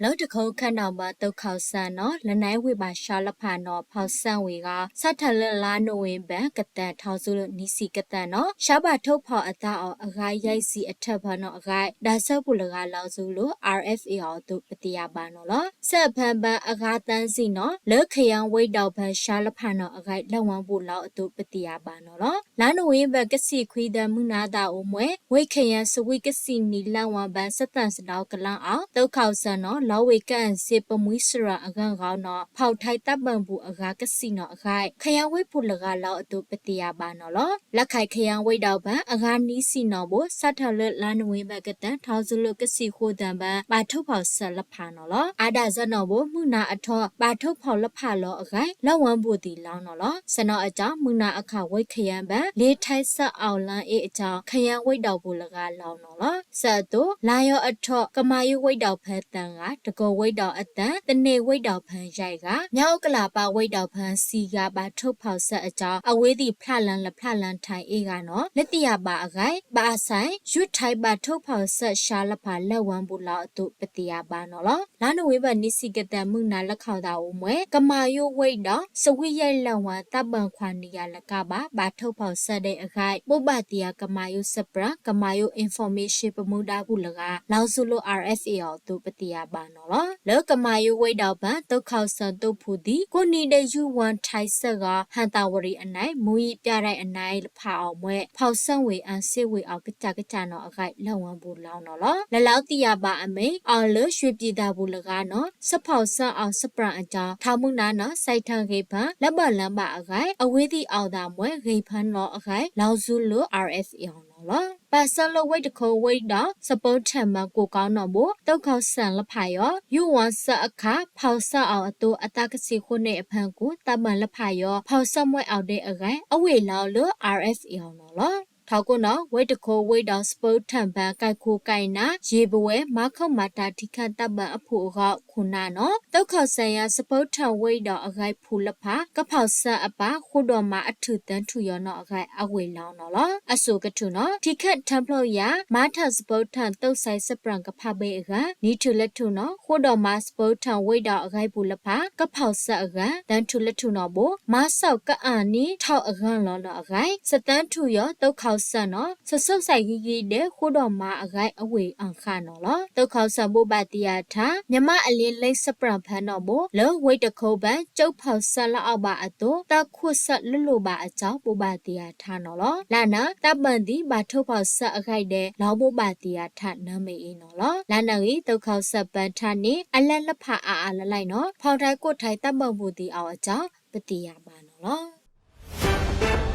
လၢတခိၣ်ခၢၣ်နီၣ်ဘၢ သုးခီၣ်စၢၣ်နီၣ် လၢနွံဝ့ၢ်ဘၣ် ရှါလၢဖးနီၣ် ဖီၣ်စၢၣ်ဝ့ၢ်ဂီၢ် စးထီၣ်လၢလါနိၣ်ဝ့ဘၢၣ် ကတၢၢ်ထီၣ်ဆူလၢနံၣ်ဆံကတၢၢ်နီၣ် ဆါဘၣ်ထိၣ်ဖီၣ်အသးအီၤ အဂၤယဲၢ်ဆံအထၢၣ်ဖၢနီၣ်အဂၤ ဒၣ်ဆၢပူၤလၢဂၤလီၤဆူလၢ R F A အီၤအသိး ပသ့ၣ်ညါဘၣ်နီၣ်လီၤ. စဲးအဖၢဘၢၣ်အဂၤသၢဆံနီၣ် လၢခယၢၣ်ဝ့ၢ်ဒီးဖၢ ရှါလၢဖးနီၣ်အဂၤ လၢဝဲပူၤလီၤအသိး ပသ့ၣ်ညါဘၣ်နီၣ်လီၤ. လါနိၣ်ဝ့ဘၢၣ် ကဆံခွံသၢ မုၢ်နၤသးအိၣ်မှဲ ဝ့ၢ်ခယၢၣ် စဝံကစံၣ်နံၣ် လၢဝဲဘၢၣ် စသၣ်စဒီကလၢအီၤ သုးခီၣ်စၢၣ်နီၣ် လီဝ့ၢ်ကၣ်စ့ ပမှံစရၣ်အဂၤဂီၢ်နီၣ် ဖီၣ်ထဲတၢ်ဘၢၣ်ပူၤအဂၤကစံၣ်နီၣ်အဂၤ ခယၢၣ်ဝ့ၢ်ပူၤလၢဂၤလီၤအသိး ပသ့ၣ်ညါဘၣ်နီၣ်လီၤ. လၢခးခယၢၣ်ဝ့ၢ်ဒီးဖၢ အဂၤနွံဆံနီၣ်ဘိ စးထီၣ်လၢလါနိၣ်ဝ့ဘၢၣ်ကတၢၢ် ထီၣ်ဆူလၢကဆံဃိးသၢဘၢၣ် ဘၣ်ထိၣ်ဖီၣ်စၢၣ်လၢဖးနီၣ်လီၤ. အါဒၣ်စၢ်နီၣ်ဘိ မုၢ်နၤအထီၣ် ဘၣ်ထိၣ်ဖီၣ်လၢဖးလီၤအဂၤ လၢဝဲပူၤသံလီၤနီၣ်လီၤ. စနီၣ်အကၠီၣ် မုၢ်နၤအခါ ဝ့ၢ်ခယၢၣ်ဘၢၣ် လ့ထဲစၢၣ်အီၣ်လၢအ့ၣ်အကၠီၣ် ခယၢၣ်ဝ့ၢ်ဒီးပူၤလၢဂၤလီၤနီၣ်လီၤ. စဲးအသိး လါယီအထီၣ် ကမၤယိဝ့ၢ်ဒီးဖၢသၢဂၤ, တကီဝ့ၢ်ဒီးအသၢ, သန့ၤဝ့ၢ်ဒီးဖၢယဲၢ်ဂၤ, မၠၣ်အိၣ်ကလးပၢ်ဝ့ၢ်ဒီးဖၢဆံဂၤ ဘၣ်ထိၣ်ဖီၣ်စၢၣ်အကၠီၣ် အဝဲသ့ၣ်ဖျးလၢလၢဖျးလၢထးအ့ၣ်ဂၤနီၣ် လၢသ့ၣ်ညါဘၣ်အဂၤ ဘၣ်အါစဲး ယူၢ်ထဲဘၣ်ထိၣ်ဖီၣ်စၢၣ် ရှါလၢဖး လၢဝဲပူၤလီၤအသိး ပသ့ၣ်ညါဘၣ်နီၣ်လီၤ. လါနိၣ်ဝ့ဘၢၣ် နွံဆံကတၢၢ် မုၢ်နၤလၢခီၣ်သးအိၣ်မှဲ ကမၤယိဝ့ၢ်ဒီး စဝံယဲၢ်လၢဝဲ တၢ်ဘၢၣ်ခွါနံၣ်ယၤလၢကါဘၣ် ဘၣ်ထိၣ်ဖီၣ်စၢၣ်ဒဲးအဂၤ ဘိးဘၣ်သ့ၣ်ညါ ကမၤယိ စပြၣ် ကမၤယိ information ပမူဒါပူၤလၢဂၤ လီၤဆူလၢ R F A အီၤအသိး ပသ့ၣ်ညါဘၣ်နီၣ်လီၤ. လၢကမၤယိဝ့ၢ်ဒီးဖၢ သုးခီၣ်စၢၣ်သိဖိသံ ကိးနံၤဒဲးယူၢ်ဝီထဲစၢၣ်ဂီၢ် ဟၣ်သးဝရံၣ်အနၢ် မူယံပၠးရဲၣ်အနၢ် လၢဖးအီၤမှဲ ဖီၣ်စၢၣ်ဝ့ၢ် အၣ်စ့ၣ်ဝ့ၢ်အီၤ ကစၢ်ကစၢ်နီၣ်အဂၤ လၢဝဲပူၤလီၤနီၣ်လီၤ. လၢလီၤသ့ၣ်ညါဘၣ်အမ့ၢ် အီၤလၢ ရွှေပြည်သာပူၤလၢဂၤနီၣ် ဆၢဖီၣ်စၢၣ်အီၤ စပြၣ်အကၠီၣ် ထီမုၢ်နၤနီၣ် စဲးထၢၣ်ဂ့ၤဖၢ လၢဘၢၣ်လၢဘၣ်အဂၤ အဝဲသ့ၣ်အီၣ်သးမှဲ ဂ့ၤဖၢနီၣ်အဂၤ လီၤဆူလၢ R F A အီၤနီၣ်လီၤ. ဘၣ်ဆၢလၢဝ့ၢ်တခိၣ်ဝ့ၢ်ဒီး စပၢထၢၣ်မၤကိၢ်ကီနီၣ်ဘိ သုးခီၣ်စၢၣ်လၢဖးယီၤ ယူၢ်ဝီစၢၣ်အခါ ဖီၣ်စၢၣ်အီၤအသိး အသးကဆံးဃိးနံၣ်အဖၢကိၣ် တၢ်ဘၢၣ်လၢဖးယီၤ ဖီၣ်စၢၣ်မှဲအီၤဒဲးအဂၤ အဝ့ၢ်လီၤလၢ R F A အီၤနီၣ်လီၤ. ထီကိၣ်နီၣ် ဝ့ၢ်တခိၣ်ဝ့ၢ်ဒီး စပၢထၢၣ်ဘၢၣ် ကဲခိၣ်ကဲနၢ် ယံၤပဝဲ မၤခီၣ်မၤတၢ်ထံခၣ်တၢ်ဘၢၣ်အဖုၣ်အဂီၢ် ခိၣ်နၢ်နီၣ် သုးခီၣ်စၢၣ်ယၤ စပၢထၢၣ်ဝ့ၢ်ဒီးအဂၤဖုၣ်လၢဖး ကဖီၣ်စၢၣ်အပၢ် ဃိဒီးမါအထုးသၢထူၣ်ယီၤနီၣ်အဂၤ အဝ့ၢ်လီၤနီၣ်လီၤ. အစိၤကထူၣ်နီၣ် ထံခၣ်ထၢဖျိယၤ မၤထၢၣ်စပၢထၢၣ် သုးစဲးစပြၣ်ကဖးဘ့ၣ်အဂၤ နံၤထူၣ်လၢထူၣ်နီၣ် ဃိဒီးမါစပၢထၢၣ်ဝ့ၢ်ဒီးအဂၤပူၤလၢဖး ကဖီၣ်စၢၣ်အဂၤ သၢထူၣ်လၢထူၣ်နီၣ်ဘိ မၤစီၣ်ကအၣ်နံၣ်ထီၣ်အဂၤလီၤနီၣ်အဂၤ စသၢထူၣ်ယီၤ သုးခီၣ်စၢၣ်နီၣ် စဆိးစဲးဂံၤဂံၤဒဲး ဃိဒီးမါအဂၤ အဝ့ၢ်အီၤဃၣ်နီၣ်လီၤ. သုးခီၣ်စၢၣ်ဘိးဘၣ်သ့ၣ်ညါထါ မြန်မာ့အလင်း လိပ်စာ စပြၣ်ဖၢနီၣ်ဘိ လၢဝ့ၢ်တခိၣ်ဘၢၣ် ကၠိဖီၣ်စၢၣ်လၢအီၣ်ဘၣ်အသိး တၢ်ခိၣ်စၢၣ်လိၣ်လိၣ်ဘၣ်အကၠီၣ် ဘိးဘၣ်သ့ၣ်ညါထါနီၣ်လီၤ. လၢ်န့ၣ် တၢ်ဘၢၣ်သံ ဘၣ်ထိၣ်ဖီၣ်စၢၣ်အဂၤဒဲး လီၤဘိးဘၣ်သ့ၣ်ညါထါ နၢမ့ၢ်အံၤနီၣ်လီၤ. လၢ်န့ၣ်ဂ့ၤ သုးခီၣ်စၢၣ်ပၢထါန့ၣ် အလဲၤလၢဖးအါအါလၢ်လၢ်နီၣ် ဖီၣ်ထဲကိးထဲတၢ်ဘၢၣ်ပူၤသံအီၤအကၠီၣ် ပသ့ၣ်ညါဘၣ်နီၣ်လီၤ.